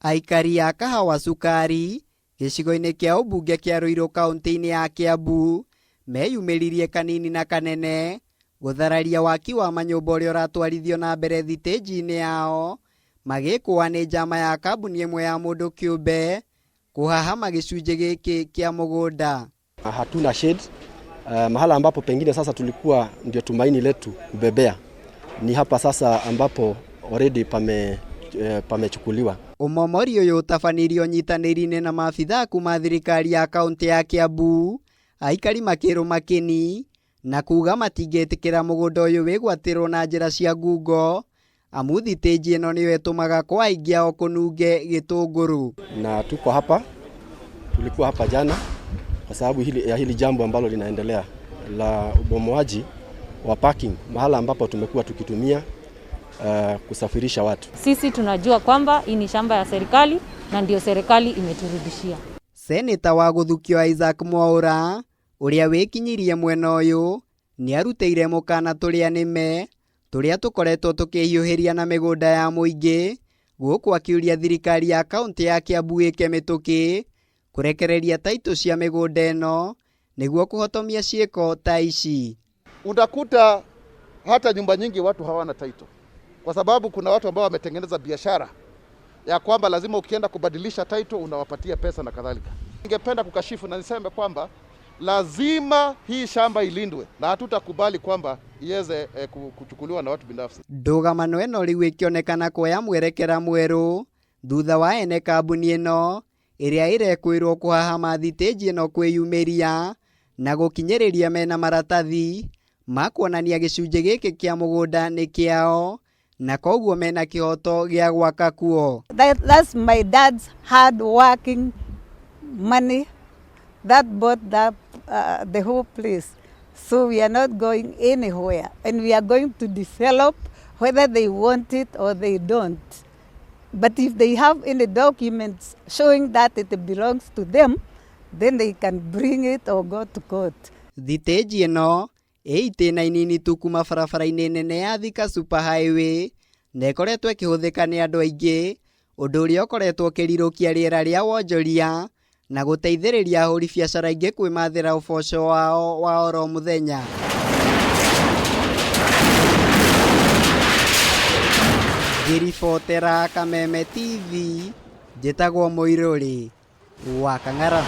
Aikari a Kahawa Cukari gĩcigo-inĩ kĩa ũmbunge kĩa Ruiru kaunti-inĩ ya Kiambu meyumĩririe kanini na kanene gũthararia waki wa manyũmba ũrĩa ũratwarithio na mbere thitĩnji-inĩ yao magĩkũa nĩ njama ya kambuni ĩmwe ya mũndũ kĩũmbe kũhahama gĩcunjĩ gĩkĩ kĩa mũgũnda. Hatuna shade mahala ambapo pengine sasa tulikuwa ndio tumaini letu kubebea ni hapa sasa ambapo already pamechukuliwa. Ũmomori ũyũ ũtabanirio nyitanĩri-inĩ na maabithaa kuma thirikari ya kaunti ya Kiambu, aikari makĩrũma kĩni na kuga matingĩtĩkĩra mũgũnda ũyũ wĩgwatĩrwo na njĩra cia ngungo amu thitĩnji ĩno nĩyo ĩtũmaga kwa aingĩ ao kũnunge gĩtũngũrũ. Na tuko hapa, tulikuwa hapa jana kwa sababu ya hili jambo ambalo linaendelea la ubomoaji wa parking, mahala ambapo tumekuwa tukitumia kusafirisha watu. Sisi tunajua kwamba hii ni shamba ya serikali na ndio serikali imeturudishia. Seneta wa gũthukio Isaac Mwaura ũrĩa wĩkinyirie mwena ũyũ nĩarutĩire mũkana tũrĩa nĩme tũrĩa tũkoretwo tũkĩhiũhĩria na mĩgũnda ya mũingĩ gũkũ akiũria thirikari ya kaunti ya Kiambu ĩke mĩtũkĩ kũrekereria taitũ cia mĩgũnda ĩno nĩguo kũhotomia ciĩko ta ici. Utakuta hata nyumba nyingi watu hawana title kwa sababu kuna watu ambao wametengeneza biashara ya kwamba lazima ukienda kubadilisha title unawapatia pesa na kadhalika. Ningependa kukashifu na niseme kwamba lazima hii shamba ilindwe na hatutakubali kwamba iweze kuchukuliwa na watu binafsi. Ndũgamano ĩno rĩu ĩkĩonekana kuoya mwerekera mwerũ thutha wa ene kambuni ĩno ĩrĩa ĩrekwĩrwo kũhahama thitĩnji ĩno kwĩyumĩria na gũkinyĩrĩria mena maratathi ma kuonania gĩcunjĩ gĩkĩ kĩa mũgũnda nĩ kĩao na koguo mena kĩhoto gĩa gwaka kuo. That's my dad's hard working money that bought the whole place. So we are not going anywhere, and we are going to develop whether they want it or they don't. But if they have any documents showing that it belongs to them, then they can bring it or go to court. Thitĩnji ĩno ĩ itĩna inini tu kuma barabara-inĩ nene ya Thika Super Highway na ĩkoretwo ĩkĩhũthĩka nĩ andũ aingĩ, ũndũ ũrĩa ũkoretwo ũkĩrirũkia rĩera rĩa wonjoria na gũteithĩrĩria ahũri biacara aingĩ kwĩmathĩra ũboco wao wa oro mũthenya. Ngĩribotera Kameme TV, njĩtagwo Mũirũrĩ wa Kang'ara.